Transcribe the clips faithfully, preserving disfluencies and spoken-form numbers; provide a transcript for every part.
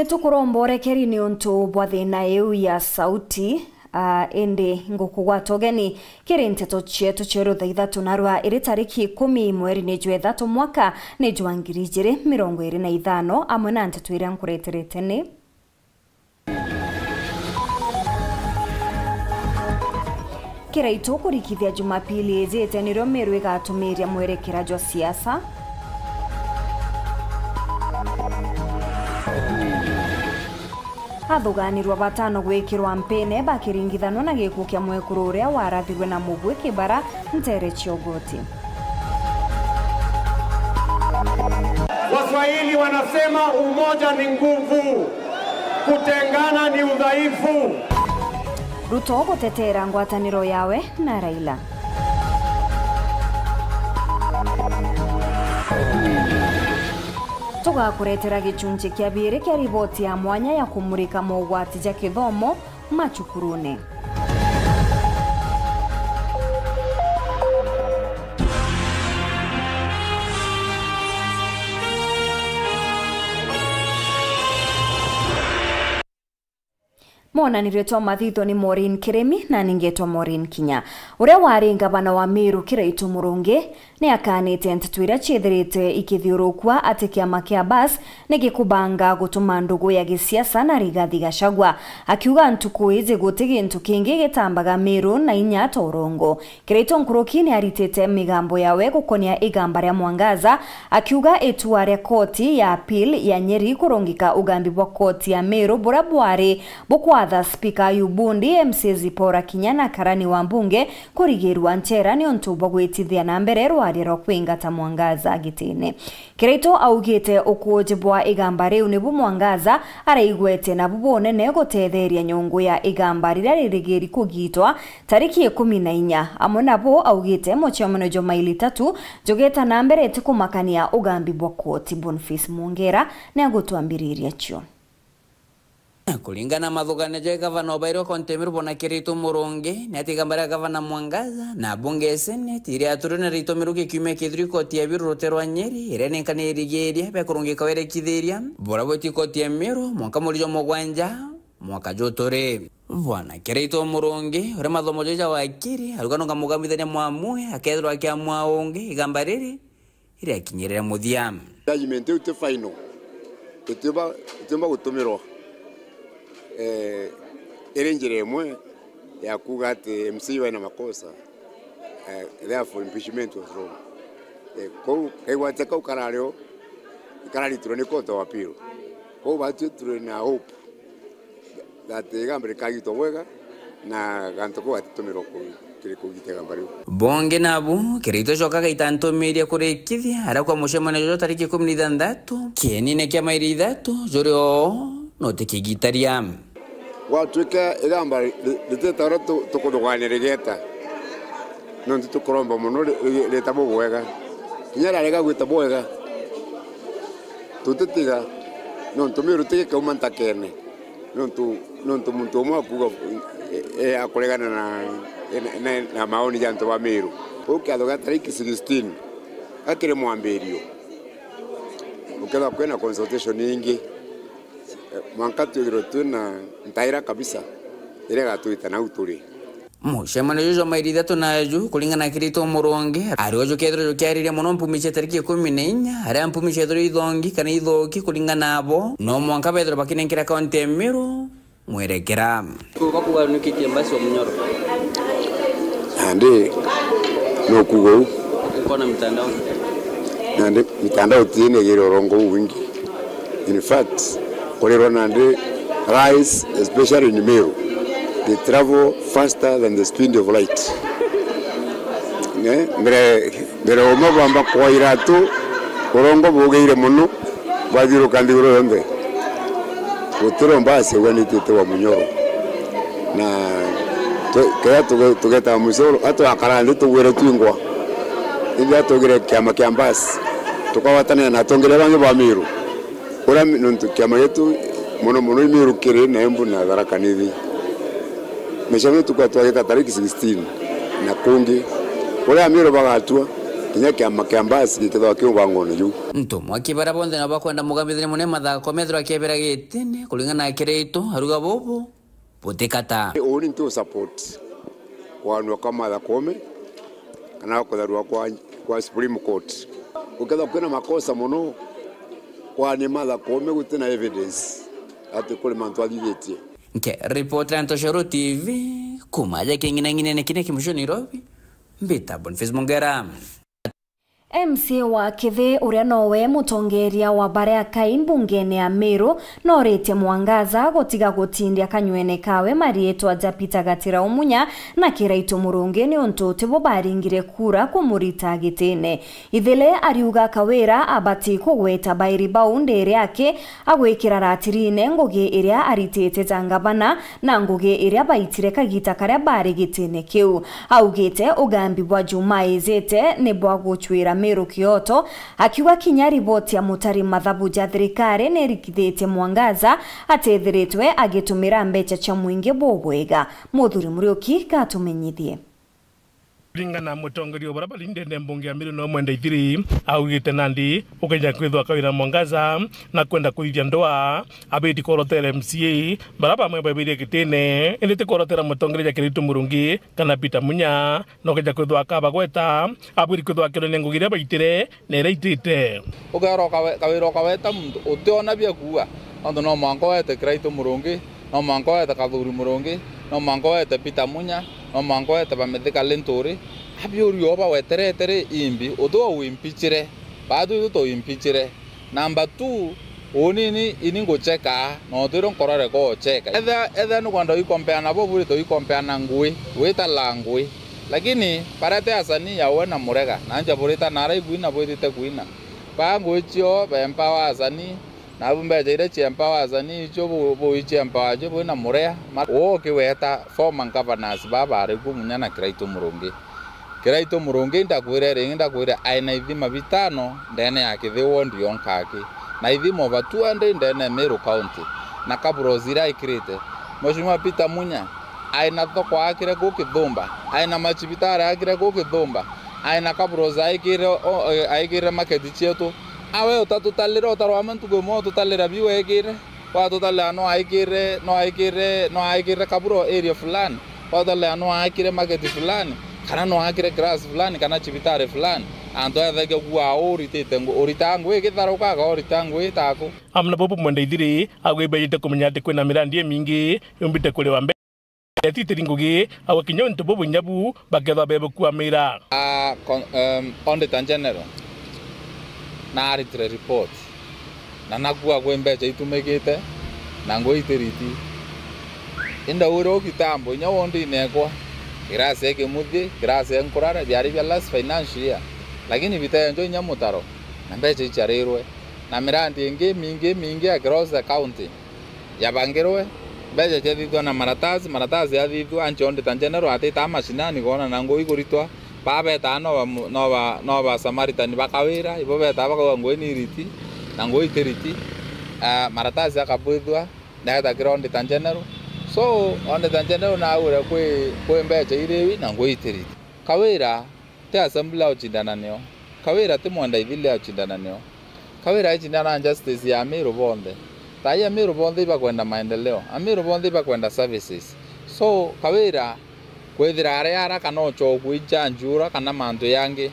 Nitukuromba urekeri niuntu bwa thina iu ya sauti, ah, indi ngukugwata ugeni kiri nteto cietu cia rutha ithatu narua iri tariki ikumi mweri ni jwa ithatu mwaka ni jwa ngiri ijiri mirongo iri na ithano, amwe na nteto iria nkureterete ni: Kiraitu kurikithia Jumapili ijite nirio Meru igatumiria mwerekera jwa siasa. Athuganirwa batano gwikirwa mpine bakiringithanwa na gikuu kia mwekuru uria warathirwe na mugwi Kibara ntere cia ugoti. Waswahili wanasema umoja ni nguvu, kutengana ni udhaifu. Ruto gutetera ngwataniro yawe na Raila. Tugakuretera gicunci kia biiri kia riboti ya mwanya ya kumurika mogwati ja kithomo macukurune. Monanirio twa mathitho ni Maureen Kirimi na ningetwa Maureen Kinya. Uria wari ngavana wa Meru Kiraitu Murungi ni akanite nteto iria ciithirite ikithiurukua ati kiama kia Bas ni gikubanga gutuma ndugu ya gisiasa na Rigathi Gachagua, akiuga ntuku iji guti gintu kingi gitambaga Meru na inya ta urongo. Kiraitu nkuruki ni aritite migambo yawe gukonia igamba ria Mwangaza, akiuga itua ria koti ya appeal ya Nyeri kurungika ugambi bwa koti ya Meru buria bwari bukwatha Spika Ayub Bundi, M C A Zipporah Kinya na karani wa mbunge kurigirwa nchera niuntu bwa gwitithia na mbere rwaria rwa kwingata Mwangaza gitine. Kiraitu augite ukuuji bwa igamba riu nibu Mwangaza araigwete nabu bunene gutetheria nyungu ya igamba riria ririgiri kugitwa tariki ikumi na inya. Amwe nabo augite mucemanio jwa maili ithatu jugeta na mbere itikumakania ugambi bwa koti. Boniface Mwongera ni agutwambiriria cio. Kuringana na mathuganio ja gavana obairwe Kontemir bona Kiraitu Murungi, ni ati igamba ria gavana Mwangaza na bunge ya Senate iria aturire na Kiraitu Murungi kiumia kithiri koti ya Meru rute rwa Nyeri, iria ninkani irigiria bia kurungika werekithiria bora bweti koti ya Meru mwanka mweri jwa mugwanja mwaka juturi. Bwana Kiraitu Murungi, uria mathomo jaja ja wakiri, aruga nunga mugamithania mwamwe, akethirwa akiamua ungi, igamba riri iriakinyirire muthia. Judgment iu ti final. Itiumba, itiumba gutumirwa, eh, iri njira imwe ya kuuga ati M C A wena makosa, eh, therefore impeachment was wrong. Eh, kou kaigwate kau karari o, ikararitirwe ni Court of Appeal. Kou batwi turi na hope that igamba rikagitwa bwega na gantu kau gatitumirwa ku-, kiri kugita igamba riu. Bongi nabu, Kiraitu acoka agaita ntumiria kurikithia aria kwa mucemanio jwa tariki ikumi na ithanthatu, kienine kia mairi ithatu, juri o no tikigitaria. Gwatuika igamba ri-, ritita uria tu-, tukuthugania rigeta, nontu tukuromba mono ri-, ri-, rita bubwega. Kinya riarega gwita bwega, tutitiga, nontu Miru tigikauma ntakene. Nontu, nontu muntu umwe akuuga, e, e, akuregana na, na, na, na maoni ja antu ba Miru. Kou kiatho gia tariki sixteen, gakiri mwambirio. Gukethirwa kwina consultation ingi, e, mwanka twithirwe twina ntaira kabisa iria igatwita nau turi. Mucemanio juju jwa mairi ithatu naju, kuringana na Kiraitu Murungi, ari o jukethirwa jukiariria mono mpumi cia tariki ikumi na inya, aria mpumi ciethirwa ithongi kana ithoki kuringana nabo, no mwanka bethirwa bakinenkera kaunti ya Miru mwerekera. Kuuga kuuga niki kiambasi wa Munyoro? Nandi no kuuga uu. Uko na mitandao? Nandi mitandao tiinegere urongo uu wingi. In fact, kurirwa nandi lies, especially in Meru, they travel faster than the speed of light. Ne? Mbere, mbere uma bwamba kwa iratu, urongo bugeire mono, bwathiuruka nthiguru yonthe. Gutiromba asiauganitite wa Munyoro. Na tu-, kethira tuge-, tugeta Munyoro, atwakara nthi tugwire twingwa. Indi atugire kiama kia Mbasi, tukagwatanira na atongeria bangi ba Miru. Uria mi-, nontu kiama gietu mono mono i Miru kiri na Embu na Tharaka Nithi. Micemanio tukoragwa twagita tariki sixteen na kungi. Uria Amiru bagatua, Kinya kiama kia mbasi gikethirwa ki mubangone juu. Ntumwa kibara bonthe na bakwenda mugamithania munene Martha Koome ethirwa akiebera gitine kuringana na kiria itu aruga bubu butikata. Uni ntu support kwanwa kwa Martha Koome kana kutharua kwa, kwa Supreme Court. Ukethirwa kwina makosa mono kwania Martha Koome gutina evidence ati kuri mantu athithitie. Nke report ya Ntoshoro T V kuma aja king'inang'inene kiria kimucio Nairobi, mbita Boniface Mongera. M C A wa Kithi, uria nowe mutongeria wa baria akai mbungene ya Meru, noritie Mwangaza gutiga gutindia kanywene kawe mariitwa ja Peter Gatira Umunya na Kiraitu Murungi niuntu tibo baringire kura kumurita gitine. Ithile ariuga Kawira abati kugweta bairi bau ndiri aki agwikira ratirine ngugi iria aritite ja ngavana na ngugi iria baitire kagita karia bari gitine kiu. Augite ugambi bwa juma ijite ni bwa gucwira Meru kioto, akiuga kinya riboti ya mutari mathabu ja thirikari ni irikithitie Mwangaza atethiritwe agitumira mbeca cia mwingi bubwega. Muthuri Muriuki gatumenyithie. Kuringana na mutongeria wa baria bari ndene mbunge ya Meru no Mwenda Ithiri, augite nandi ukeja kwithwa Kawira Mwangaza na kwenda kuithia ndwaa, abiti kworotera M C A baria bamwe babirie gitine, indi ti kworotera mutongeria ja Kiraitu Murungi kana Peter Munya. Nokeja kwithwa akabagweta, abwiri kwithwa akionania ngugi iria baitire na iria itite. Ukeera ukawe-, Kawira ukaweta muntu utiona bia kuuga, nontu no mwanka wete Kiraitu Murungi, no mwanka wete Kathuri Murungi, no mwanka wete Peter Munya, no mwanka wete Bamithika Linturi. Abiuria o baweterete ri imbi, uti o wimpichire, baatwi tu twimpichire. Number two, uuni ini, ini ngucheka, na utwire nkorore gocheka. Etha, etha ni kwenda uikompea nabo, bwirite uikompea na ngui, wita la ngui. Lakini baria ti asanii ya we na Murega, na nja burita nara ikuina bwithite kuina. Ba ngui cio, bempa wa asanii, nabu mbecha iria cia empower asanii icio bu-, buichia empower cio bwina murea. Ma-, ukiweta former governors baa bari ku Munya na Kiraitu Murungi. Kiraitu Murungi ndakwire ringi, ndakwire aina ithima bitano ndene ya Kithi ward yonka aki, na ithima over two hundred ndene ya Meru County, na kabros iria aikirite. Mheshimiwa Peter Munya, aina thoko akire ku Kithumba, aina machibitari akire ku Kithumba, aina kabros aikire o, aikire market cietu. Awe utatutalira, utarwama ntuku imwe ututalira biu ekire, watutalira no aikire, no aikire, no aikire kaburo area fulani, watutalira no aikire market fulani, kana no aikire class fulani, kana chibitari fulani. Antu ethagia kuwa uritite ngu-, urita ngui igitharukaga, urita ngui itaku. Amwe na bobo Mwenda Ithiri, agwibejete kumenya ati kwina mirandi imingi yumbite kuriwa mbere. Etitiri ngugi, agwe kinya untu bubu inya bu bakethwa bebukua mira. Ah, con-, um, Auditor General, na aritire report, na nakua kwi mbecha itumikite, na ngui itiriti. Indaure u kitambo, inya wondine ekwa, kirasi e Kimuthi, kirasi e Nkurare, biari bia last financial year, lakini bitenjo inya mutaro, na mbecha icharirwe, na mirandi ingi mingi mingi across the county. Yabangirwe, mbecha ciathithua na maratasi, maratasi yathithua, anti Auditor General atitaa mashinani kwona na ngui ikuritwa, baa betaa no ba mu-, no ba, no ba Samaritan ba Kawira, ibo betaa bakauga ngui ni iriti, na ngui itiriti. Ah, maratasi akabwithua, naeta kiri Auditor General. So, Auditor General naugire kwi, kwi mbecha iriwi na ngui itiriti. Kawira ti assembly auchindana nio. Kawira ti Mwenda Ithili auchindana nio. Kawira aichindana na justice ya Amiru bonthe. Thaai Amiru bonthe ibakwenda maendeleo. Amiru bonthe ibakwenda services. So, Kawira kwithira ari ara kana uchoku ijanjura kana mantu yangi,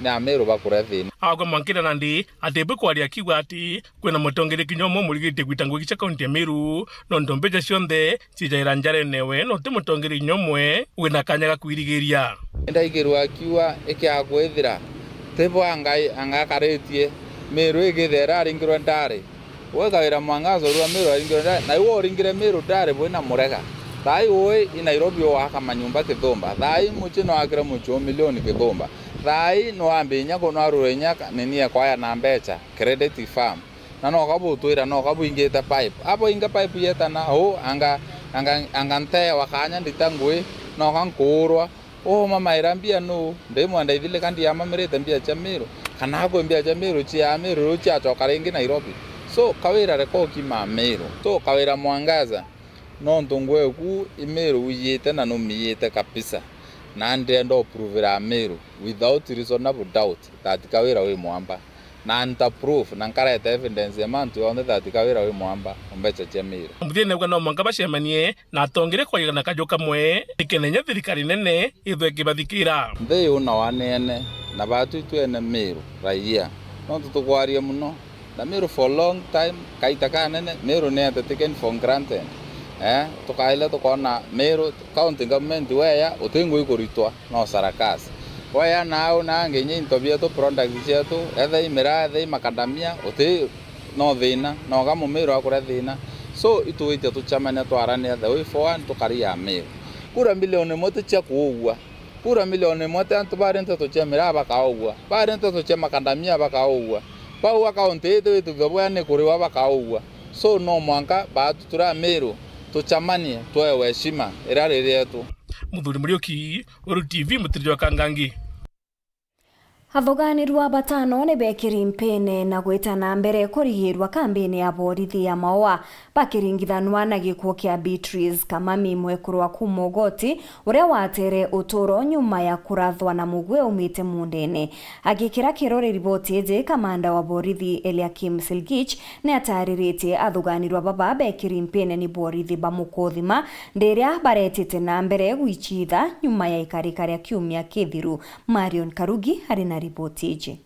ni Amiru bakuria thina. Agwe mwankira nandi ati bukwaria akiuga ati kwina mutongeria kinya umwe umurigitie gwita ngugi cia kaunti ya Meru, nontu mbecha cionthe cijaira njarene we, no ti mutongeria kinya umwe wina kanya ga kwirigiria. Ndaigirwe akiuga, ikia kwithira ti bo anga, anga akaritie Meru igithera aringirwe ndari. We Kawira Mwangaza urua Meru aringirwe ndari, na iwe uringire Meru ndari bwina murega. Thaai ui i Nairobi uaka manyumba Kithumba. Thaai mucii no akire mucii o milioni Kithumba. Thaai no ambi inya ku-, no arure inya ka-, nini ekwaya na mbecha, credit firm. Na noka butwira noka bwingite pipe. Abo inga pipe yetana, u, anga, anga, anga ntewa kanya ndita ngui, noka nkuurwa. Uumamaira mbia nuu? Ndi Mwenda Ithili ka ndiamamirite mbia cia Miru? Kana akwi mbia cia Miru cia Miru riu ciacoka ringi Nairobi? So, Kawira reka ukima Miru. So, Kawira Mwangaza, nontu ngui eku i Miru wiyite na numiyite kabisa. Na ndenda upruvira Amiru without reasonable doubt that Kawira wi mwamba. Na nta proof na nkareta evidence ya mantu yonthe that Kawira wi mwamba o mbeca cia Miru. Muthia nauga no mwanka bacemanie na atongeria kwaigana kaju kamwe, nikenda inya thirikari nene ithwe ikibathikira. Nthi yuna waneene na batu itwene Miru raia. Nontu tukwaria muno, na Meru for long time, kaita kanene, Meru ni ete taken for granted. Eh, tukaile tukona Meru county government weya, uti ngui kuritwa, no sarakasi. Weya nau na nginya into bietu, products cietu, ethe i miraa, ethe i makadamia, uti no thina, no ga mumiru akuria thina. So, itwite tucemania twarania the way forward, tukaria Meru. Kura milioni imwe ti cia kuugua. Kura milioni imwe ti antu bari nteto cia miraa bakaugua, bari nteto cia makadamia bakaugua. Bau akaunti ii twitithua bwea ni kuriwa bakaugua. So no mwanka baatu turi Amiru tucemanie twewe heshima iria ri rietu. Muthuri Muriuki, Weru T V, Mutiri jwa Kangangi. Athuganirua batano ni bekiri mpini na gwita na mbere kurigirua kambini ya borithi ya Maua bakiringithanua na gikuo kia Beatrice Kamami, mwekuru wa kuuma Ugoti, uria watere uturo nyuma ya kurathwa na mugwi umite muundene. Agikira kirore riboti iji, kamanda wa borithi Eliakim Silgich ni atariritie athuganirwa baba bekiri mpini ni borithi ba Mukuthima, ndiria baretite na mbere gwichitha nyuma ya ikarika ria kiumia kithiru. Marion Karugi ari na riboti iji.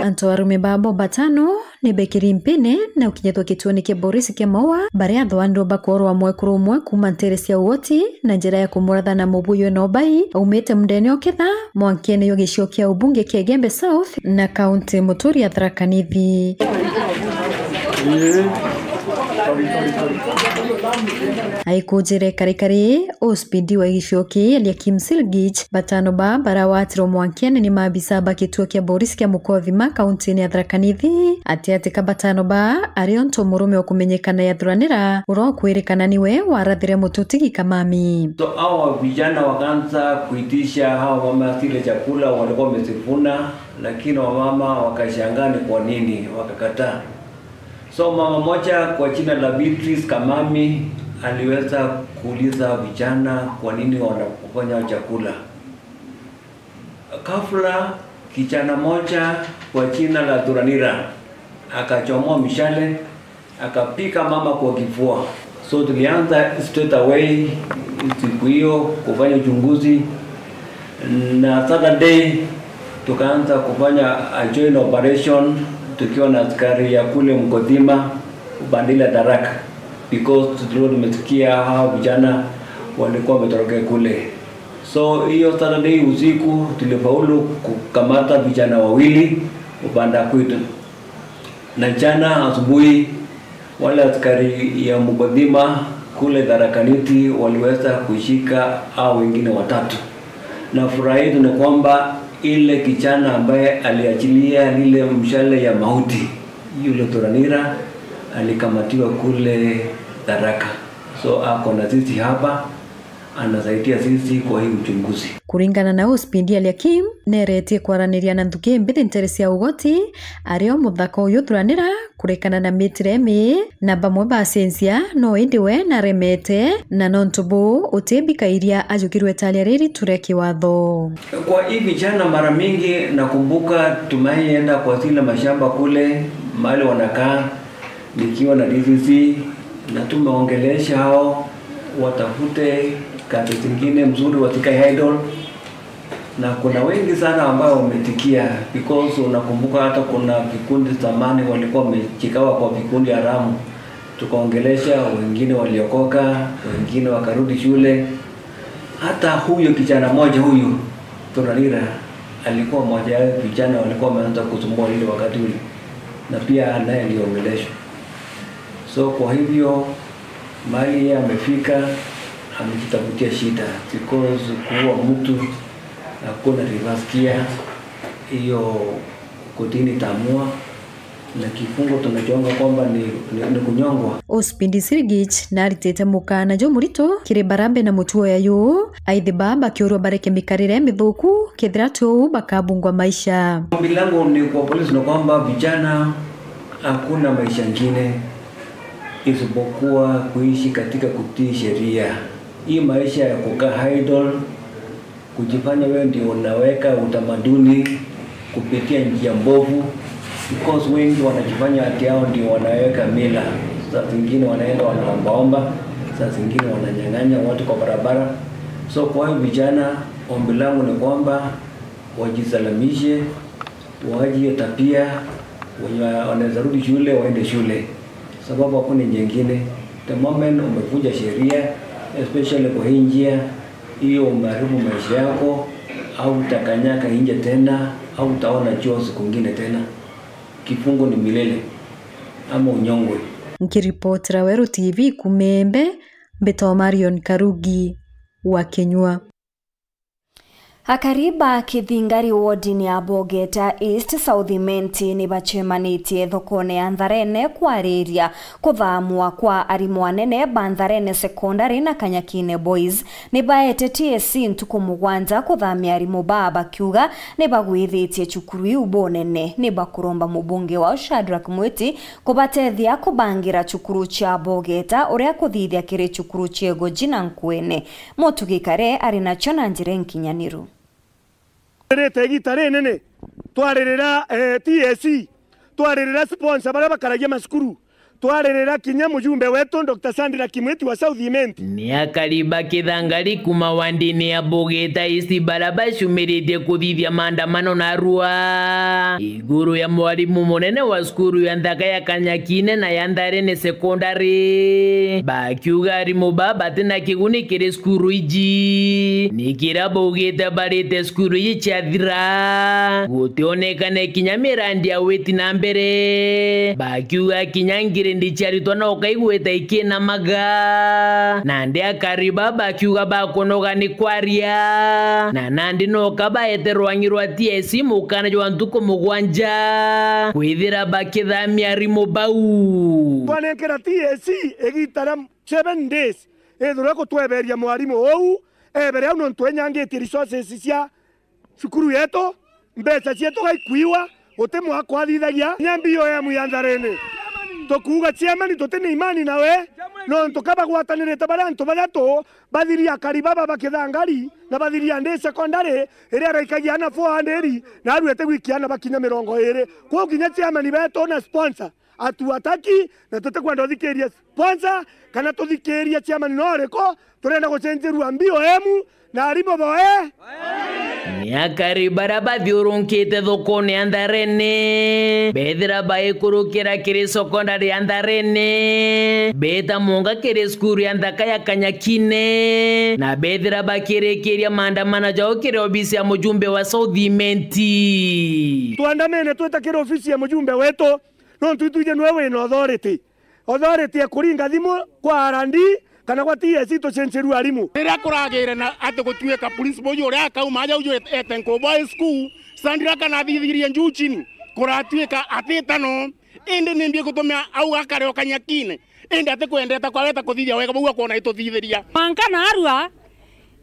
Antu arume babo batano ni bekiri mpini na gukinyithua kituoni kia borisi kia Maua, baria athwanirwa bakorwa mwekuru umwe kuuma ntere cia Ugoti na njira ya kumuratha na mubuyu na ubai aumite mundene oketha mwankene yo gicigo kia ubunge kia Igembe South na kaunti muturi ya Tharaka Nithi. Aikujire karikari, O C P D wa gicigo kii, Eliakim Silgich, batano ba barawatirwe mwankene ni maabisa ba kituo kia borisi kia Mukothima, kauntini ya Tharaka Nithi. Ati ati ka batano ba ari onto murume ukumenyekana ya Thuranira, uria ukwirikana niwe warathire Mututigi Kamami. So, hawa vijana wakaanza kuitisha hawa mama zile chakula walikuwa wamezivuna, lakini wamama wakashangaa ni kwa nini, wakakataa. So, mama moja kwa jina la Beatrice Kamami aliweza kuuliza vijana kwa nini wanafanya chakula. Ghafla, kijana moja kwa jina la Thuranira akachomoa mshale, akapiga mama kwa kifua. So, tulianza straight away siku hiyo kufanya uchunguzi, na Saturday tukaanza kufanya a joint operation tukiwa na askari ya kule Mukothima, upande ile Tharaka, because tulikuwa tumesikia hawa vijana walikuwa wametoroka kule. So, hiyo Saturday usiku tulifaulu kukamata vijana wawili upande wa kwetu. Na jana asubuhi, wale askari ya Mukothima kule Tharaka Nithi waliweza kushika hao wengine watatu. Na furaha yetu ni kwamba ile kijana ambaye aliachilia lile mshale ya mauti, yule Thuranira, alikamatiwa kule Tharaka. So, ako na sisi hapa, anasaidia sisi kwa hii uchunguzi. Kuringana na O C P D Eliakim, neretie kwaraniria na nthuki mbithi ntere cia Ugoti, ario muthaka uyu Thuranira kurekana na mitire mii, na bamwe bacenjia, no indi we naremete, na nontu buu utibika iria ajukirwe italia riri ture kiwatho. Kwa hii vijana, mara mingi nakumbuka tumaienda kwa zile mashamba kule mahali wanakaa, nikiwa na D C C, na tumeongelesha hao watafute kazi zingine mzuri, wasikae idle. Na kuna wengi sana ambao wametikia, because unakumbuka hata kuna vikundi zamani walikuwa wamejikawa kwa vikundi haramu, tukaongelesha, wengine waliokoka, wengine wakarudi shule. Hata huyo kijana moja huyu, Thuranira, alikuwa mmoja ya vijana walikuwa wameanza kusumbua ile wakati ule, na pia naye aliongeleshwa. So, kwa hivyo, mahali yeye amefika, amejitafutia shida, because kuua mtu hakuna reverse gear, hiyo kotini itaamua, na kifungo tunachoonga kwamba ni, ni, ni kunyongwa. O C P D Silgich naritite mukana jumurito kiri barambe na mutuo ya yu, aithi ba bakiurwa bareke mikarire mithuku, kethira ti uu bakabungwa maisha. Ombi langu ni kwa polisi ni kwamba vijana, hakuna maisha ingine. isipokuwa kuishi katika kutii sheria. Hii maisha ya kukaa idle, kujifanya wewe ndio unaweka utamaduni kupitia njia mbovu, because wengi wanajifanya ati hao ndio wanaweka mila. Saa zingine wanaenda wanaombaomba, saa zingine wananyang'anya watu kwa barabara. So kwa hiyo vijana, ombi langu ni kwamba wajisalamishe, waache hiyo tabia, wenye wanaweza rudi shule, waende shule. Sababu hakuna njia ingine. The moment umevunja sheria, especially kwa hii njia, hiyo umeharibu maisha yako, au utakanyaka nje tena, au utaona chuo siku ingine tena. Kifungo ni milele, ama unyongwe. Nkiripotera Weru T V kuuma Embu, mbitwa Marion Karugi wa Kinyua. Akari ba Kithingari wodini ya Bogeta East South Imenti ni bacemanitie thokone ya Ntharene kwariria kuthamwa kwa arimu anene ba Ntharene Secondary na Kanyakine Boys. Ni baete T S C ntuku mugwanja kuthamia arimu baa, bakiuga ni bagwithitie cukuru iu bunene. Ni bakuromba mubunge wao Shadrack Mwiti kubatethia kubangira cukuru cia Bogeta uria kuthithia kiri cukuru cia Igoji na Nkuene. Mutugi Kare ari nacio na njira inkinyaniru. Twarite igita rinene, twaririra, eh, T S C, twaririra sponsor baria bakaragia macukuru, twaririra kinya mujumbe wetu Doctor Sandra Kimwiti wa South Imenti. Ni akari ba Kithangari kuma wandini ya Bogeta East bara bacumiritie kuthithia maandamano narua iguru ya mwarimu munene wa cukuru ya nthaka ya Kanyakine na ya Ntharene Secondary, bakiuga arimu baa batina kiguni kiri cukuru iji. Ni kiria baugite barite cukuru iji ciathira, gutionekane kinya mirandi ya witi na mbere. Bakiuga kinya ngirindi cia aritwa no kaigwite ikinamaga. Nandi akari baa bakiuga bakunoga ni kwaria. Na nandi no kabaete rwangi rwa T S C mukana jwa ntuku mugwanja kwithira bakithamia arimu bau. Twanenkera T S C igita ria seven days, ethirwe gutweberia mwarimu uu, ebere au nontu enyangitie resources cia cukuru yetu, mbeca cietu gaikuiwa, guti mwako athithagia, kinya B O M ya Ntharene. Tukuuga chairman, tuti na imani nawe, nontu ka bagwatanirite baria antu bathatu, bathiria akari baba ba Kithangari, na bathiria ndi secondary, iria iraikagia ana four hundred, na arua itigwikia ana bakinya mirongo iri. Kwou kinya chairman betu na sponsor, atuataki, na tutikwenda uthikiria sponsor, kana tuthikiria chairman no uriku, turenda gucenjirua B O M na arimu boe. Ni akari baria bathiurunkite thokone ya Ntharene, bethira baikurukira kiri secondary ya Ntharene, beta munga kiri cukuru ya nthaka ya Kanyakine, na bethira bakirikiria maandamano jao kiri obisi ya mujumbe wa South Imenti. Twandamene twita kiri ofisi ya mujumbe wetu, nontu itwiji niwe wina authority. Authority ya kuringa thimu kwa R and D kana kwa T S C tucenjirue arimu. Riria kuragire na ati gutuika principal uju uria akauma aja uju ete Nkubu High School, Sandra kana athithirie njuu chini, kuratuika atitano, indi nimbi gutumia au akare o Kanyakine, indi atikwendeta kwa weta kuthithia wega bau akwona ituthithiria. Mwanka narua,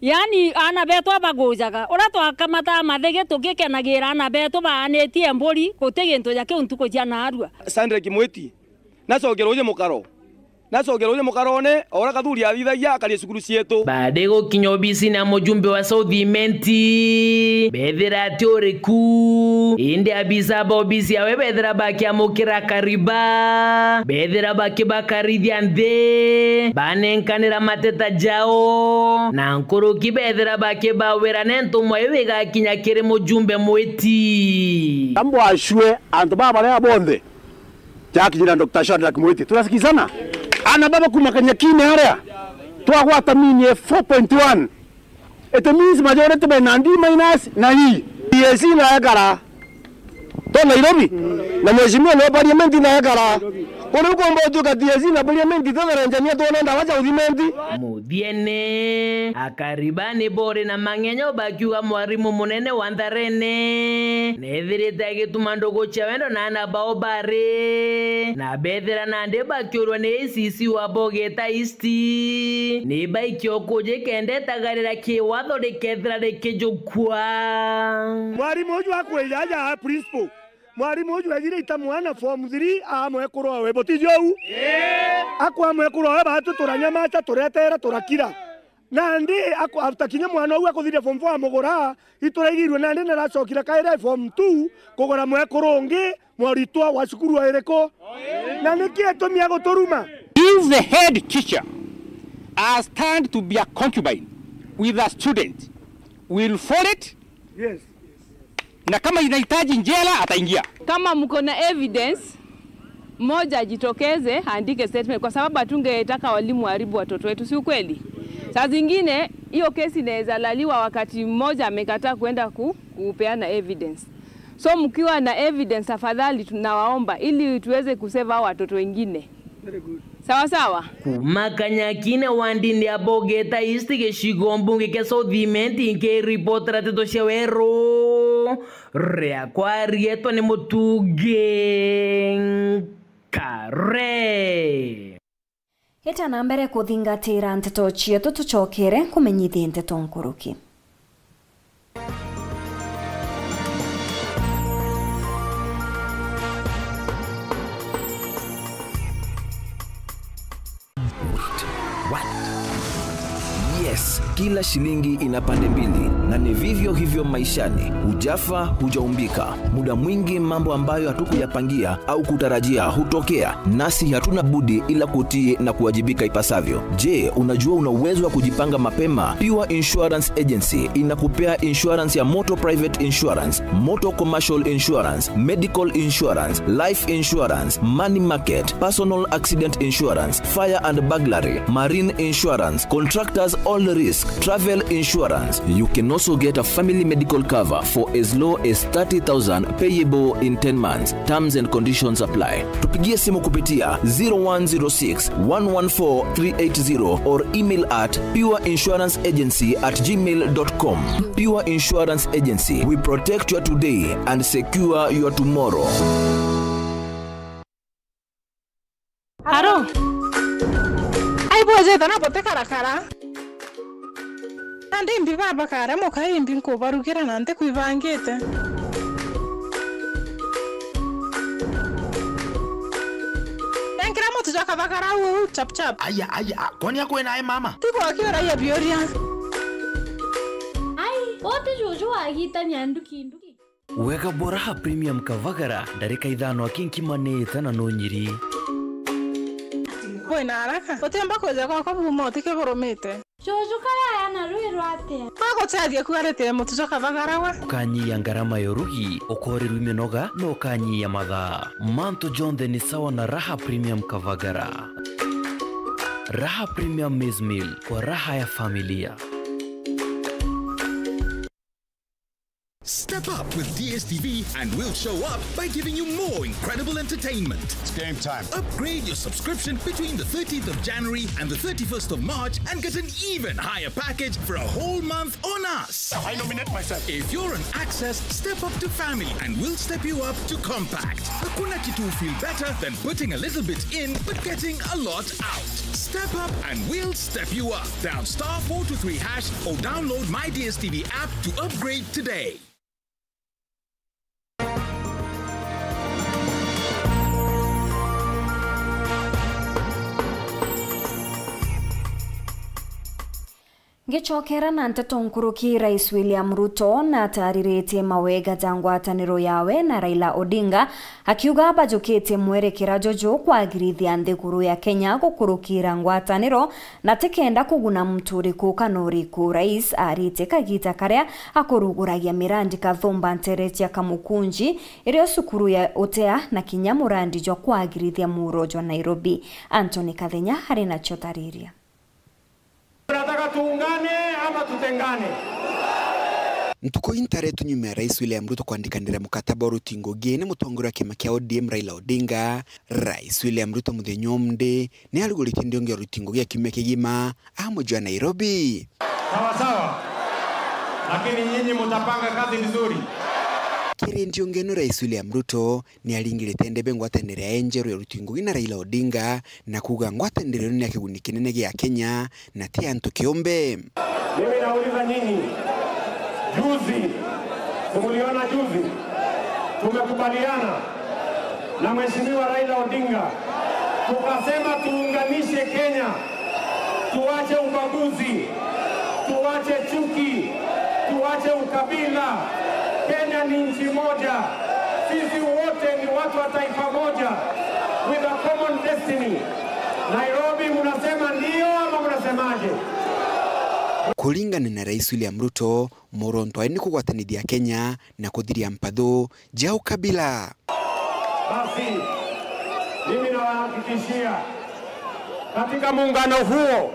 yani, ana betu abagujaga. Uria twakamata mathigi tugikenagira ana betu baanitie mburi, guti gintu ja kiu ntuku cia narua. Sandra Kimwiti, nacokere uje mukaro. Nacokere uje mukarone, o uria Kathuri athithagia akaria cukuru cietu. Baada gukinya obisine ya mujumbe wa South Imenti, bethira ati uriku. Indi abisa ba obisi yawe bethira bakiamukira akari baa, bethira bakibakarithia nthi, banenkanira mateta jao, na nkuruki bethira bakibawira ni ntumwa iu igakinya kiri mujumbe Mwiti. Ambwacue antu baa baria bonthe, jakinyira Doctor Shadrack Mwiti. Tunasikizana? Ana baba kuma Kanyakine aria, twagwata mini four point one. It means majority be na D minus na E. T S C na ekara to Nairobi, na mheshimiwa ni wa parliament na ekara. Kuri ukomba utuika T S C na parliament, twethera engineer twone ndawa cia uthimenti. Muthiene, akari baa ni bori na mang'enyo bakiuga mwarimu munene wa Ntharene nethirite agituma ndugu cia wendo na ana bao bari, na bethira nandi bakiurwa ni A C C wa Bogeta East, ni baikio kuji kenda etagarira kiwatho rikethira rikijukua. Mwarimu uju akwija aja principal, Mwarimu uju ejire ita mwana form three, aa mwekuru owe, butiji uu? Akwa mwekuru owe, baatu turanyamaca, tureteera, turakira. Nandi aku-, after kinya mwana uu akuthiria form four amugura, ituraigirue nandi naracokire kairi form two kugura mwekuru ungi, mwaritwa wa cukuru o iriku? Na niki itumi aguturuma? If the head teacher has turned to be a concubine with a student, we'll follow it. Yes. Na kama inahitaji njela, ataingia. Kama mko na evidence, mmoja ajitokeze, aandike statement, kwa sababu hatungetaka walimu waharibu watoto wetu, si ukweli? Saa zingine, hiyo kesi inaweza laliwa wakati mmoja amekataa kuenda ku-, kupeana evidence. So, mkiwa na evidence, tafadhali tunawaomba, ili tuweze kusave hao watoto wengine. Sawa sawa? Kuuma Kanyakine wandini ya Bogeta East gicigo mbunge kia South Imenti, nkiripotera nteto cia weru, riakwa rietwa ni Mutungi Nkare. Ita na mbere kuthingatira nteto cietu, tucokere kumenyithia nteto nkuruki. What? Yes, kila shilingi ina pande mbili, na ni vivyo hivyo maishani. Hujafa, hujaumbika. Muda mwingi mambo ambayo hatukuyapangia au kutarajia hutokea, nasi hatuna budi ila kutii na kuwajibika ipasavyo. Je, unajua una uwezo wa kujipanga mapema? Pure Insurance Agency inakupea insurance ya motor private insurance, motor commercial insurance, medical insurance, life insurance, money market, personal accident insurance, fire and burglary, marine insurance, contractors all risk, travel insurance. You can also get a family medical cover for as low as thirty thousand payable in ten months. Terms and conditions apply. Tupigie simu kupitia zero one zero six, one one four, three eight zero or email at pure insurance agency at gmail dot com. Pure Insurance Agency, we protect your today and secure your tomorrow. Aro. Ai, bwejete na bote karakara. Nandi imbi baba kare muka imbi nkubarugira na nti kwibangite. Nenkira mutu jwa kathagara uu chap chap. Aya, aya, a, kwani akwena ai mama? Tigwa kiuraia biuria. Ai, wote juju wagitania nduki nduki. Wega bwa Raha Premium Kavagara, ndarika ithano aki nkima ni ita na nunyiri. Kwina araka, utiumba kwija gwakwa buuma utike burumite. Juju kaya aya na rwi rwatia? Aguteethia kuarite mutu jwa kavagara we. Ukanyia ngarama ya urugi, ukoorerua minoga, na ukanyia mathaa. Mantu jonthe ni sawa na Raha Premium Kavagara. Raha Premium Maize Meal, kwa raha ya familia. Step up with D S T V and we'll show up by giving you more incredible entertainment. It's game time. Upgrade your subscription between the thirteenth of January and the thirty-first of March and get an even higher package for a whole month on us. I nominate myself. If you're on Access, step up to family and we'll step you up to compact. Hakuna kitu feel better than putting a little bit in but getting a lot out. Step up and we'll step you up. Dial star four two three hash or download My D S T V app to upgrade today. Ngicokera na nteto nkuruki, Rais William Ruto natariritie mawega ja ngwataniro yawe na Raila Odinga, akiuga bajukitie mwerekera juju kwagirithia nthiguru ya Kenya gukurukira ngwataniro na tikenda kuguna muntu uriku kana uriku. Rais aritie kagita karia akuruguragia mirandi Kathumba ntere cia Kamukunji, irio cukuru ya Utea na kinya murandi jwa kwagirithia muuro jwa Nairobi. Anthony Kathenya ari nacio tariria. Tunataka tuungane ama tutengane? Ntuku intare tu nyuma ya Rais William Ruto kwandikanira mukataba wa rutingugi ni mutongoria wa kiama kia O D M Raila Odinga, Rais William Ruto muthenya umndi ni arugurite ndiongi ya rutingugi ya kiumia kigima a muji wa Nairobi. Sawa sawa. Lakini nyinyi mutapanga kazi vizuri. Kiri ndiongi ino Rais William Ruto ni aringirite ndebe ngwataniro ya enjeru ya rutingugi na Raila Odinga na kuuga ngwataniro ino ni ya kiguni kinene gia Kenya na ti antu kiumbe. Mimi nauliza nyinyi, juzi, si muliona juzi? Tumekubaliana na Mheshimiwa Raila Odinga, tukasema tuunganishe Kenya, tuache ubaguzi, tuache chuki, tuache ukabila. Kenya ni nchi moja, sisi wote ni watu wa taifa moja, with a common destiny. Nairobi, mnasema ndio ama mnasemaje? Kuringana na Rais William Ruto, muronto ayo ni kugwatanithia Kenya na kuthiria mpathu ja ukabila. Basi, mimi nawahakikishia, katika muungano huo,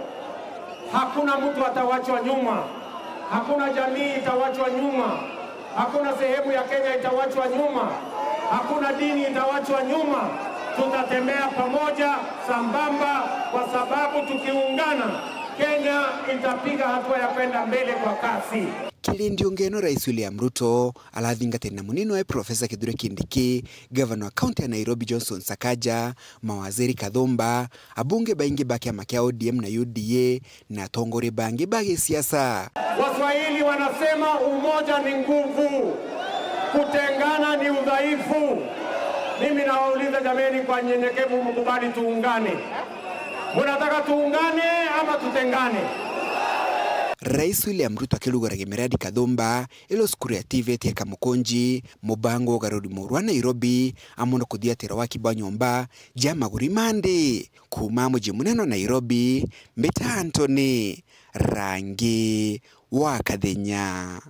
hakuna mtu atawachwa nyuma, hakuna jamii itawachwa nyuma, hakuna sehemu ya Kenya itawachwa nyuma, hakuna dini itawachwa nyuma. Tutatembea pamoja sambamba, kwa sababu tukiungana, Kenya itapiga hatua ya kwenda mbele kwa kasi. Kiri ndiungeno, Rais William Ruto arathingatira na munini wae Profesa Kithure Kindiki, gavana wa kaunti ya Nairobi Johnson Sakaja, mawaziri kathumba, abunge baingi ba kiama kia O D M na U D A, na atongoria bangi ba gisiasa. Waswahili wanasema umoja ni nguvu, kutengana ni udhaifu. Mimi nawauliza jameni, kwa nyenyekevu, mkubali tuungane? Mnataka tuungane ama tutengane? Rais William Ruto akiruguragia miradi kathumba ilo cukuru ya T V T ya Kamukunji, mubango wa ugaruri muru wa Nairobi, amwe na kuthiatira waki bwa nyomba ja maguri ma nthi. Kuuma muji munene wa Nairobi, mbita Anthony Rangi wa Kathenya.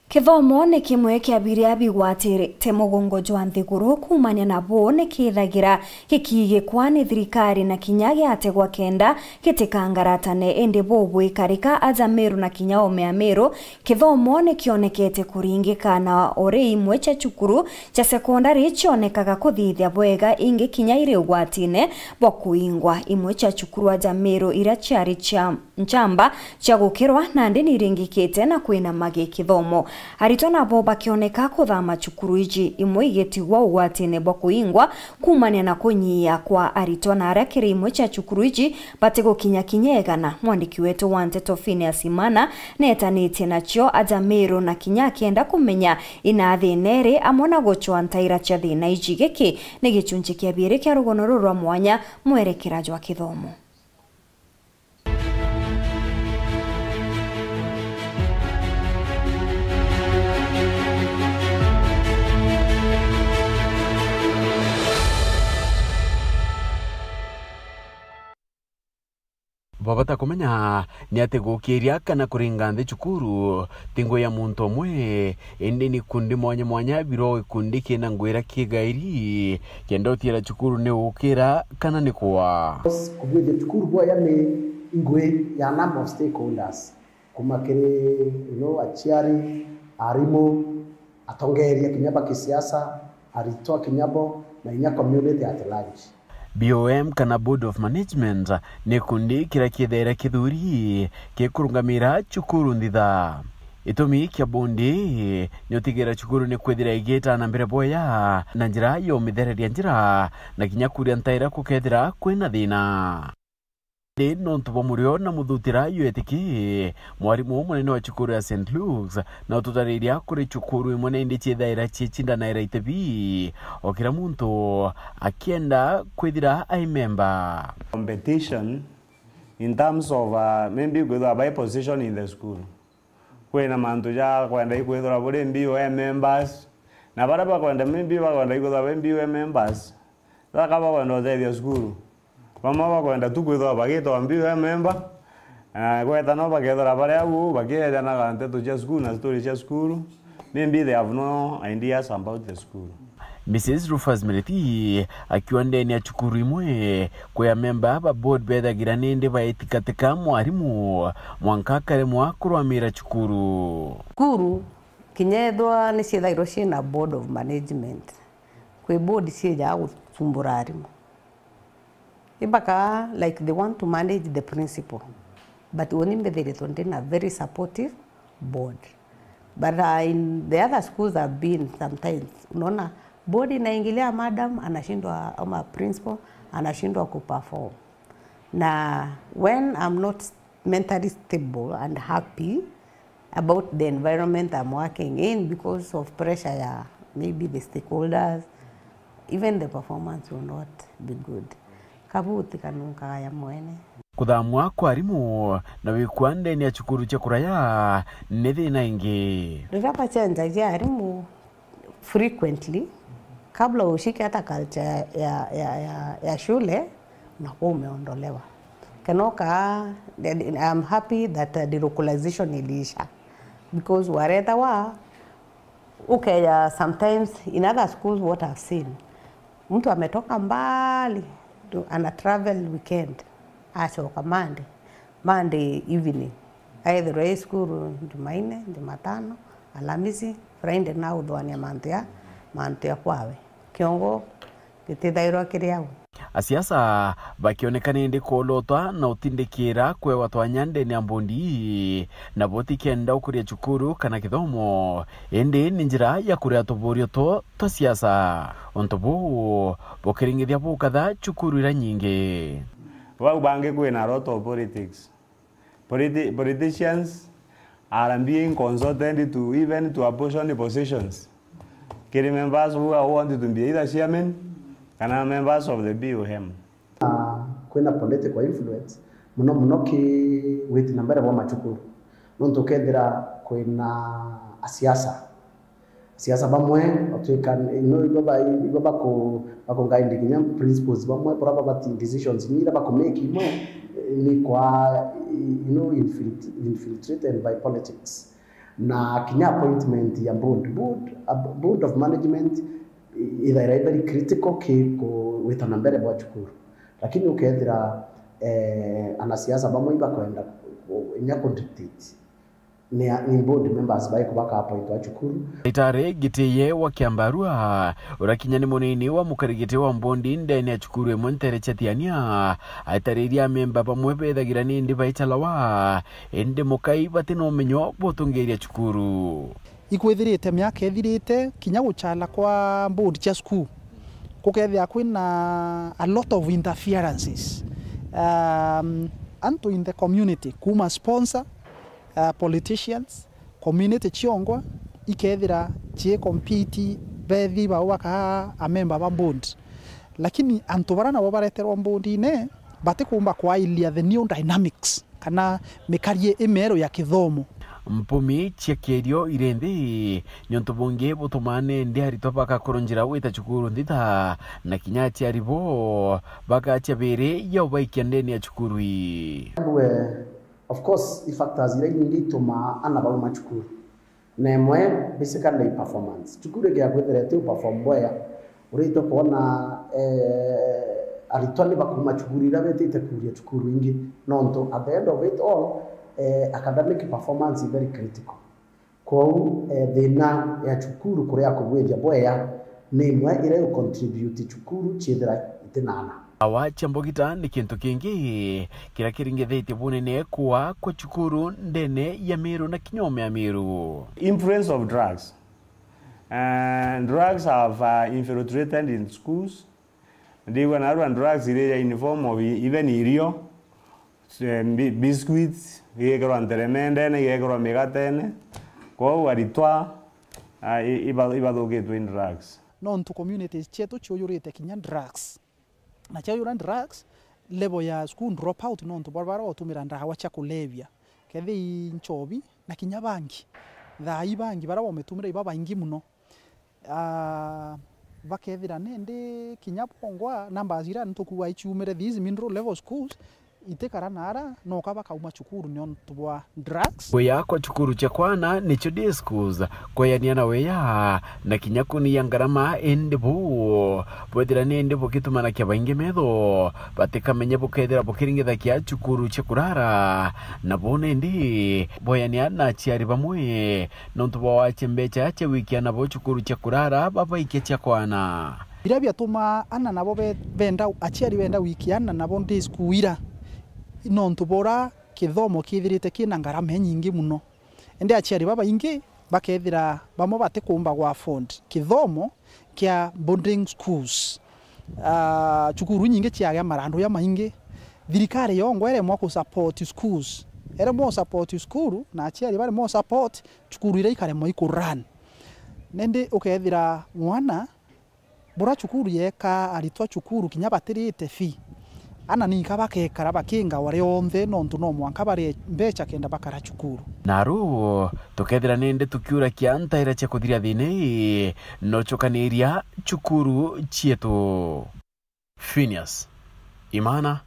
Kithomo ni kimwe kia biria bigwatirite mugongo jwa nthiguru. Kuumania na buu, ni kithagira gikigikwa ni thirikari na kinya giategwa kenda gitikangaratane. Indi buu bwikarika, aja Meru na kinya oome a Meru, kithomo ni kionekete kuringika, na uri imwe cia cukuru cia sekondari cionekaga kuthithia bwega, ingi kinya iri ugwatine bwa kuingwa. Imwe cia cukuru aja Meru iria ciari cia nchamba cia gukirwa nandi niringikite na kwina magi kithomo. Aritwa nabo bakioneka kuthama cukuru iji, imwe igitigwa ugwatine bwa kuingwa kuumania na kunyia kwa aritwa, na aria kiri imwe cia cukuru iji batigukinya kinya igana. Mwandiki wetu wa nteto Phineas Imana neetanitie nacio aja Meru na kinya akenda kumenya ina thina iri amwe na gucwa ntaira cia thina iji. Giki ni gicunchi kia biiri kia rugono ruru rwa mwanya, mwerekera jwa kithomo. Bwa bata kumenya ni ati gukiria kana kuringa nthi cukuru ti ngugi ya muntu umwe, indi ni ikundi mwanya mwanya, biro gikundi kina ngugi iria kigairi, kenda utiira cukuru ni gukira kana ni kua. Kubuithia cukuru bwaya ni ngugi ya number of stakeholders, kuma kiri, you know, aciari, arimu, atongeria kinya ba kisiasa, aritwa kinya bo, na inya community at large. B O M kana Board of Management ni gikundi kiria kiethaira kithuri gikurungamira cukuru nthitha. Gitumi kia bondi ni gutigira cukuru ni kwithira igiita na mbere bwega na njira ya umithereria njira na kinya kuria ntaira kukethira kwina thina. Indi nontu bwa murio na muthutira yetiki, mwarimu munene wa cukuru ya Saint Luke's na ututariria kuri cukuru imwe na indi ciethaira ciicindanaira itebi, o kira muntu akienda kwithira ai memba. Competition in terms of, uh, maybe kwithirwa by position in the school. Kwina mantu ja kwenda ikwithirwa buri B O M members, na baria bakwenda, maybe bakwenda ikwithirwa be B O M members, thaka bakwenda uteethia cukuru. Bamwe bakwenda tu kwithirwa bagitwa B O M member, na gweta no bakethira bari au bakiejanaga nteto cia cukuru na story cia cukuru. Maybe they have no ideas about the school. Missus Rufus Miriti akiuga ndene ya cukuru imwe, kwi amemba ba board bethagira nindi baitikatika mwarimu mwanka akaremwa kurwamira cukuru. Cukuru kinya ethwa ni ciethagirwa ciina board of management, kwi board ciejaga gucumbura arimu. Ibaka, like, they want to manage the principal, but uni mbithiritwe ndina very supportive board. But, uh, in the other schools I've been, sometimes unaona board inaingilia, madam anashindwa ama principal anashindwa kuperform. Na when I'm not mentally stable and happy, about the environment I'm working in because of pressure ya maybe the stakeholders, even the performance will not be good. Kabuti kanunkaga ya mwene. Kuthamwa kwa arimu na wikua ndene ya cukuru cia kuraya ni thina ingi. Riria bacenjagia arimu frequently, kabla ushike hata culture ya, ya, ya, ya shule, unakuwa umeondolewa. Kenoka, I'm happy that, uh, delocalization iliisha. Because waretawa, ukeja sometimes in other schools what I've seen. Mtu ametoka mbali, tu-, ana travel weekend, acoka Monday, Monday evening. Aethirwa e cukuru Jumaine, Jumatano, Alamisi, Friday na uthwania mantu ya, mantu ya kwawe. Kiongo gitithairwa kiri au. Asiasa bakionekana indi kuolotwa na utindikira kwewa twanya ndene ya mbondi ii, na butikenda ukuria cukuru kana kithomo, indi ni njira ya kuria tuburio two twa siasa. Untu buu bukiringithia bukatha cukuru iria nyingi. Bau bangi kwina a lot of politics. Politi-, politicians are being consulted to even to apportion positions kiri members who are wanted to be either chairman kana members of the B O M. Na kwina political influence muno muno ki witi na mbere bwa macukuru, nontu ukethira kwina asiasa Siasa bamwe, otwika, you know, ibo ba-, ibo baku-, baku guide kinya principals bamwe, bura babati decisions ni ira baku make imwe, eh, ni kwa, you know, infiltr-, infiltrated by politics. Na kinya appointment ya board, board, a board of management, i-, ithaira i very critical ki ku-, wita na mbere bwa cukuru. Lakini ukethira, eh, anasiasa bamwe ibakwenda ku-, inya ku dictate. Ni a-, ni board members baiku baka appointwa cukuru. Ndagitari Gitiye wa Kiambarua, uria kinya ni munini wa mukarigiti wa mbondi ndene ya cukuru imwe ntere cia Thiania, aitariria amemba bamwe bethagira nindi baicalawa, indi mukai bati na umenyo bwa utungiria cukuru. Ikwithirite miaka ithirite, kinya gucala kwa board cia cukuru, gukethia kwina a lot of interferences. Um, antu in the community, kuma sponsor, uh, politicians, community ciongwa, ikethira cii compete bethi bao bakaa amemba ba board. Lakini antu bara nabo bareterwa board-ine, batikumba kwailia the new dynamics kana mikarie imeru ya kithomo. Mpumi cia kierio iri nthi, niuntu bungi butumaa nindi aritwa bagakorwo njira gwita cukuru nthitha, na kinya aciari bo bagacia biri ya ubaikia ndene ya cukuru ii. Mbue, of course, i factors iria inyingi itumaa ana bauma cukuru. Na imwe, basically, performance. Cukuru igia kwithira iti uperform bwega, uritwe kwona, eh, aritwa ni bakuuma cukuru iria betite kuuria cukuru ingi, nontu at the end of it all, eh, academic performance is very critical. Kwou, eh, thina ya cukuru kuria kugwithia bwega ni imwe iria igu contribute cukuru ciithira itina ana. Awa cia mbugita ni kintu kingi kiria kiringithitie bunene kuaa kwa cukuru ndene ya Meru na kinya oome ya Meru. Influence of drugs. Uh, drugs have, uh, infiltrated in schools. Ndigua narua drugs iria in form of even irio, eh, bi-, biscuits, igekirwa nteremendene, igekirwa migatene. Kwou aritwa, uh, i-, iba-, ibathukitwe in drugs. Nontu communities cietu ciujurite kinya drugs. Na ciaujura drugs, level ya school dropout nontu bwa bara batumira ndawa cia kulevya, kethii nchobi na kinya bangi. Thaa ii bangi bara bometumira iba baingi muno. Ah, bakethira nindi kinya bongwa numbers iria ntukuga ichiumire these middle level schools, itikara naara, noka bakauma cukuru niontu bwa drugs. Kuya kwa cukuru cia kwana nicio day schools, kweyania na weya, na kinya kunia ngarama, indi buu bwethira nindi bugitumanakia baingi metho, batikamenye bukethira bukiringithakia cukuru cia kurara, na bo nindi boyania na aciari bamwe, nontu bwa wache mbecha cia gwikia nabo cukuru cia kurara, babaikia cia kwana. Biria biatuma ana nabo be-, benda, aciari benda gwikia ana nabo day school ira, nontu bora kithomo kithirite kina ngarama inyingi muno. Indi aciari babaingi bakethira bamwe batikumba gwa afford kithomo kia boarding schools. Ah, cukuru inyingi ciagia marandu jamaingi. Thirikari yongwa iremwa ku support schools Ere mo support cukuru, na aciari bari mo support, cukuru iria ikaremwa iku run. Nindi ukethira mwana, bura cukuru yeka aritwa cukuru kinya batirite fee. Ana ninka bakekara bakinga wari onthe, nontu no mwanka barie mbeca kenda bakara cukuru. Na ru, tukethira nindi tukiura kiantaira cia kuthiria thina ii, no cukaniria cukuru cietu. Phineas Imana,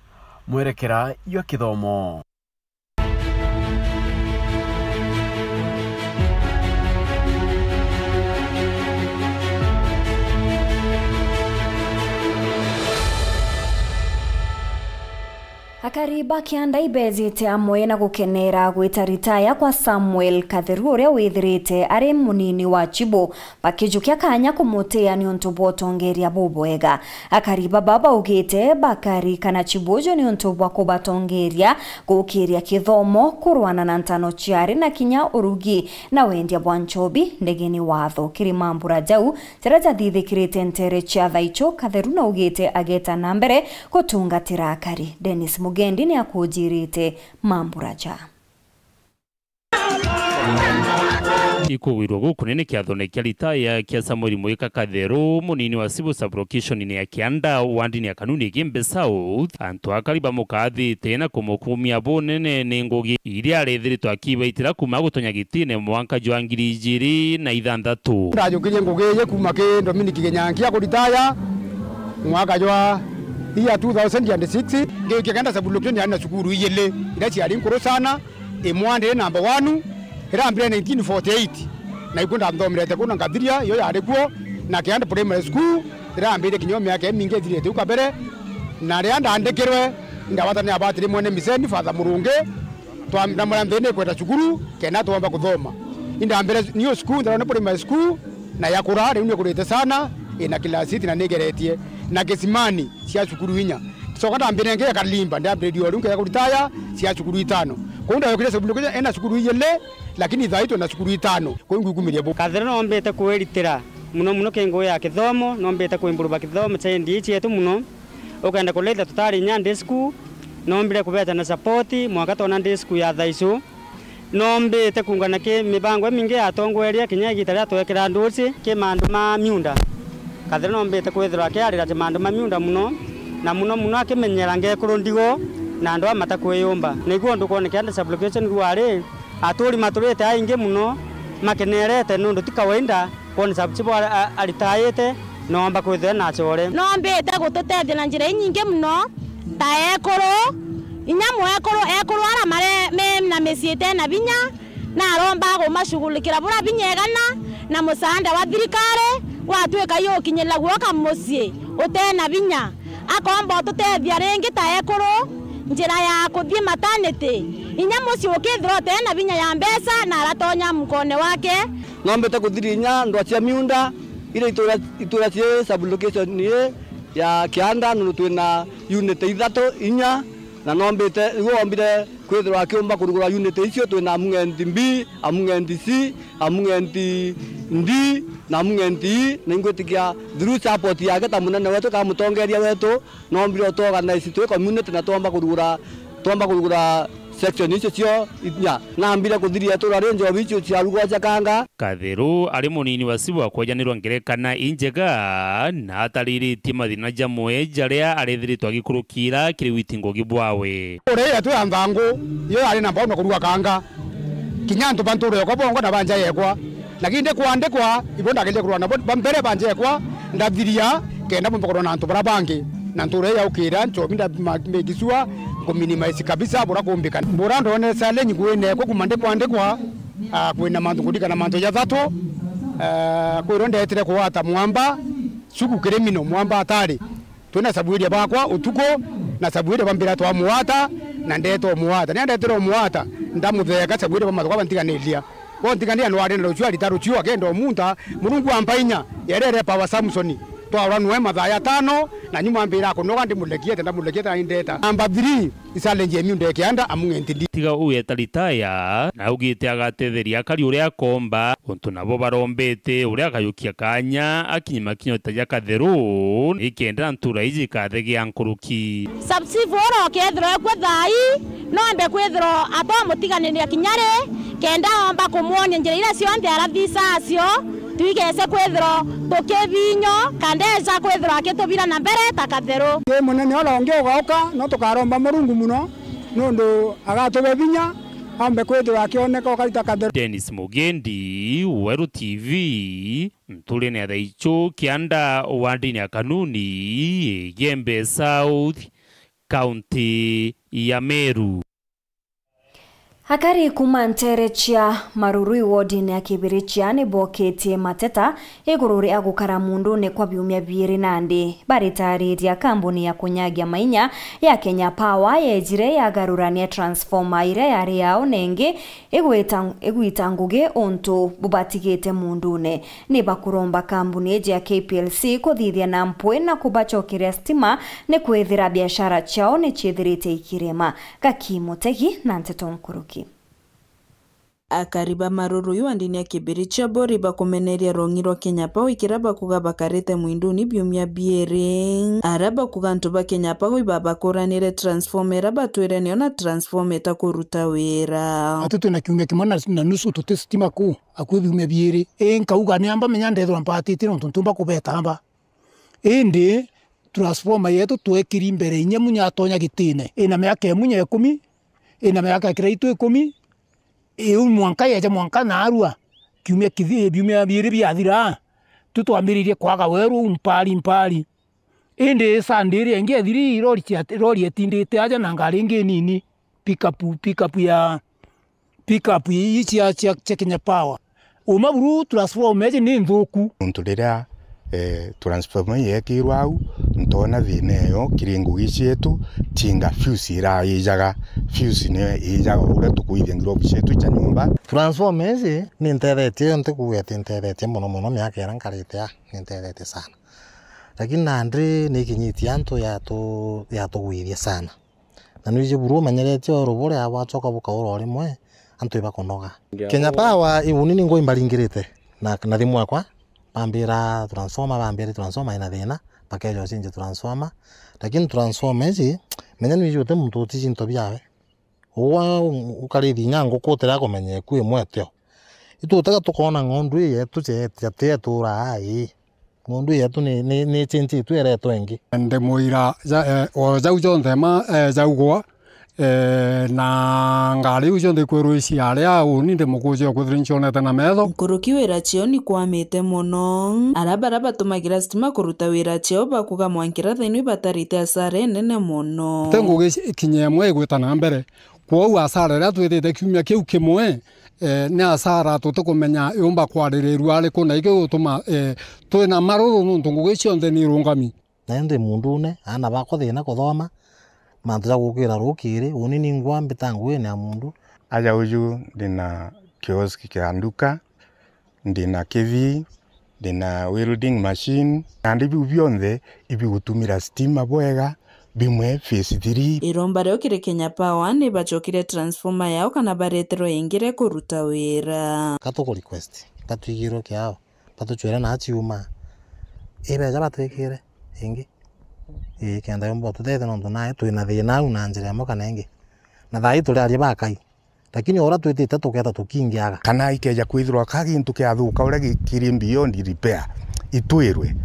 mwerekera jwa kithomo. Akari ba kianda ibejite amwe na gukenera gwita ritaya kwa Samuel Katheru, uria withirite ari munini wa Chibu, bakijukia kanya kumutia niuntu bwa utongeria bubwega. Akari baba baugite bakarikana Chibu uju niuntu bwa kubatongeria gukiria kithomo, kurwana na ntano ciari na kinya urugi na wendia bwa nchobi ndegeni watho. Kiri mambura jau jaria jathithikirite ntere cia thaichu, Katheru naugite ageta na mbere gutungatira akari. Dennis Mugendi ni akujirite mambura ja. Ikugwirua gukunene kiathone kia ritaya kia Samuel Mwika Katheru, munini wa Civil Sub-location-ini ya Kianda, wandini ya Kanuni Igembe South. Antu akari bamukathite na kumukumia bunene ni ngugi iria arethiritwe akibaitira kuma gutonya gitine mwanka jwa ngiri ijiri na ithanthatu. Ndajukirie ngugi iji kuma ki Dominic Ginyankia kuritaya mwaka jwa year two thousand and six. Ngiukia Kianda Sub-location yari na cukuru ijiri iria ciari nkuru sana. Imwe ndiri number one, irambire nineteen forty-eight, na iku ndathomerete ku na nkathiria, iyo yari kuo, na Kianda Primary School irambire kinya miaka imingi ithirite u kabere, na riria ndandikirwe, indagwatania abatiri mwene miseni, Father Murungi, twa-, ndamwira nthini kwenda cukuru, kenda twomba kuthoma. Indambire new school, Ntharone Primary School, na yakura, riu nikurite sana, ina class eight na nigeretie, na Kisimani cia cukuru inya. Coka ndambire ngi ya Kalimba, ndambiririe o riu ngeja kuritaya cia cukuru itano. Kwou ndayokire cukuru inya ena cukuru ijiri, lakini thaa ii twina cukuru itano. Kwou ngwikumiria bu. Kathira nombite kwiritira muno muno ki ngugi ya kithomo, nombite kuimprove kithomo cha N D A cietu muno. Ukenda kuleitha tutari inya ndi cukuru, nombire kubeta na support mwanka twona ndi cukuru ya thaicu. Nombite kuungana ki mibango imingi ya atongoeria kinya igita riria twekira nduci ki mandu ma miunda. Kathira nombite kwithirwa akiarira ti mandu ma miunda muno, na muno muno akimenyera ngekuru ndigo na andu a matakwiyumba. Niguo ndukwona Kianda Sub-location rwari aturi maturite aingi muno makenerete nundu ti kawaida kwona Sub-chief a-, a-, aritayite noomba kwithirwa na acore. Noombite gututethia na njira inyingi muno, ta ekuru, inya mwekuru, ekuru ara mare-, mena micii itena binya, na aromba gumacugulikira bura binya igana, na musaanda wa thirikari gwatwika yukinyirira gwoka mucii utena binya. Akomba ututethia ringi ta ekuru, njira ya kuthii maternity, inya mucii ukithirwa utena binya ya mbeca na aratonya mukone wake. Noombite kuthiria inya ndwa cia miunda iria itura, itura cie sub-location ii ya Kianda, nundu twina unit ithatu, inya, na noombite, iwe oombire kwithirwa akiumba kurugura unit icio. Twina Amung'endi B, Amung'endi C, Amung'endi D, na Amung'endi E, na ingwitikia through support yake ta munene wetu kana mutongeria wetu, noombire utuorganize twi community na twomba kurugura, twomba kurugura section icio cio inya. Naambire kuthiria itura ri njobi icio cia rugwa cia kanga. Katheru ari munini wa Sibu akwejanirwa ngerekana injega, na atariritie mathina jamwe jaria arethiritwe agikurukira kiri witi ngugi bwawe. Uria yetu ya nthangu, iyo yari namba one kuruga kanga. Kinya antu ba ntuura yakwa bongwa na ba nja yekwa. Lakini ndi kwandikwa, ibo ndageria kurwa nabo ba mbere ba nja yekwa, ndathiria, kenda bumba kurwa na antu bara bangi. Na ntuura iyo yaukira, nchobi nda ma-, make sure nkuminimize kabisa bura kumbika. Bura ndonere challenge kwina ekwa kuma ndi kwandikwa, ah, kwina mantu kuririkana mantu jathatu, ah, kwirwo ndetire kuwata mwamba, cuku criminal, mwamba atari. Twina sabuiria bakwa utuku, na sabuiria ba mbira twa muwata, na ndeta umuwata. Nia ndetire umuwata, ndamutheka sabuiria ba mathuka bantiganiria. Bo ntigania no ari na rucio arita rucio akenda umunta, Murungu ampa inya, yerere power Samson. Twaura nwe mathaa ya tano, na nyu mwambira kunoga ndimulekiete, ndamulekiete na indeta. Number three, i challenge yemiu ndekianda amung'enti ndi. Tiga ugeta ritaya, na augite agatetheria akari uria akomba, untu nabo barombete uria akayukia kanya akinye makinyota ja Katheru, ikenda ntura iji ikathegia nkuruki. Sub chief ura ukethirwa ekwe thaa ii, no ambe kwithirwa atomutiganiria kinya ri, kenda omba kumwonia njira iria cionthe arathisa acio, twigese kwithirwa tukibinyo, kandeja kwithirwa akitubira na mbere ta Katheru. Ti munene ura ungi ugauka, no tukaromba Murungu muno, nundu agatuve vinya, ambe kwithirwa akioneka ukari ta Katheru. Dennis Mugendi, Weru T V, nturine ya Thaichu, kianda wandini ya Kanuni, Igembe South, kaunti ya Meru. Akari kuuma nteere cia Marurui wodine ya Kibirichia ni bokitie mateta iguru ria gukara mundune kwa biumia biiri nandi. Baritariria kambuni ya kunyagia mainya ya Kenya Power yejire yagarurania transformer iria yari yao nengi igwita, igwita ngugi untu bubatigite mundune. Ni bakuromba kambuni iji ya K P L C kuthithia na mpwi na kubacokeria stima, ni kwithira biashara ciao ni ciithirite ikirema. Gaki Mutegi na nteto nkuruki. Akari ba Marurui wandini ya Kibirichia bori bakumeneria rong'i rwa Kenya Power ikira bakuga bakarite mwinduni biumia biiri. Ara bakuga antu ba Kenya Power ibabakuranire transformer ira batwire niyo na transformer itakuruta wira. Ati twina kiumia kimwe na, na nusu tuti stima kuu. Akui biumia biiri. Ii nkauga ni amba menya ndethirwa mpatite nontu ntiumba kubeta amba. Indi transformer yetu twekiri mbere inya munya atonya gitine. Ina miaka imunya ikumi, ina miaka kiraitu ikumi, iu mwanka yeja mwanka narua. Kiumia kithi-, biumia biiri biathira, tu twambiririe kwaga weru uu mpari mpari. Indi Sunday iria ingi ethiri lori cia, lori etindite aja na ngari ingi nini, pick up, pick up ya, pick up ii cia, cia, cia Kenya Power. Uma buru transformer iji ni nthuku. Nontu riria, eh, transformer ii yekirwe au, ntona thina iyo kiri ngugi cietu, tinga fuse iraijaga. Fuse niyo ijaga uria tukuithia ngirobu cietu cia nyomba. Transformer iji ni ntethetie, nti kuuga ati ntethetie mono mono miaka iria nkarite aa, ni ntethetie sana. Lakini nandi ni ikinyitie antu yatu-, yatugwithia sana. Na nwiji buru umenyeretie oro buria bwacoka bukaura o rimwe, antu ibakunoga. Kenya Power, iuni ni ngui mbaringirite na, na thimu yakwa, bambira transformer, bambira transformer ina thina, bakeja ucinjia transformer. Lakini transformer iji, menya nwiji uti muntu utiji into biawe. Ugwa ukarithi inya nguku utira kumenya iku imwe tio. Itutega tukona ng'ondu ii yetu ceetia ti eturaa ii. Ng'ondu ii yetu ni, ni, ni ichinchitue iretwe ingi. Ndi muira ja, eh, o jau jonthe ma, eh, jaugwa, eh, na ngari iu cionthe ikwirwa iciaria, uni ndi mukuuji o kwithira ncionete na metho. Nkuruki wira ciao ni kwamite mono. Ara bara batumagira stima kuruta wira ciao bakuga mwankira thaino ibatarite asara inene mono. Ti ngugi ci-, kinya imwe igwita na mbere. Kwou asara iria twitite kiumia kiu kimwe, eh, ni asara tutikumenya yumba kwaririrua ariku, na ikio gutuma, eh, twina maruru nontu ngugi cionthe ni irungami. Na indi mundune, aana bakwa thina kuthoma, mantu ja gukira rukiri, uni ningwa mbita nguine ya mundu. Aja uju ndina kioski kia nduka, ndina kithii, ndina welding machine, nandi biu bionthe ibigutumira stima bwega, bimwe phase three. Iromba rio kiri Kenya Power ni bacokire transformer yao kana bareterwe ingi ria kuruta wira. Ka tuku request, batwigirwe kiao, batucwire na ciuma. Ibeja batwikire ingi. Ii, kenda yomba tutete nontu nae twina thina au na njira imwe kana ingi. Na thaa ii turi aria ba Akai. Lakini o uria twitite tukeeta tukingiaga. Kana ikeeja kwithirwa ka gintu kiathuka uria gi-, kiri beyond repair, itwirwe,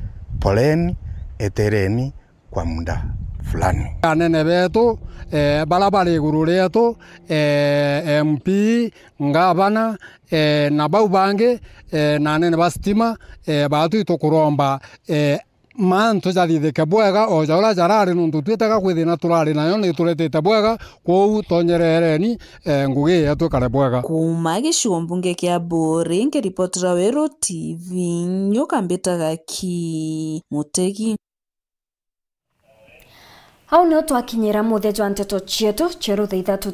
poleni, etereni kwa muda fulani. Anene beetu, eh, baria bari iguru rieetu, eh, M P, ngavana, eh, na bau bangi, eh, na anene ba stima, eh, baatu itukuromba, eh, mantu jathithike bwega o ja uria jarari, nontu twitega kwithina turari nayo ni turetete bwega, kwou tonyerereni, eh, ngugi yeetu ikare bwega. Kuuma gicigo mbunge kia Buuri, nkiripotera Weru T V, nyoka mbitaga ki Mutegi. Au nio twakinyira muthia jwa nteto cietu cia rutha ithatu.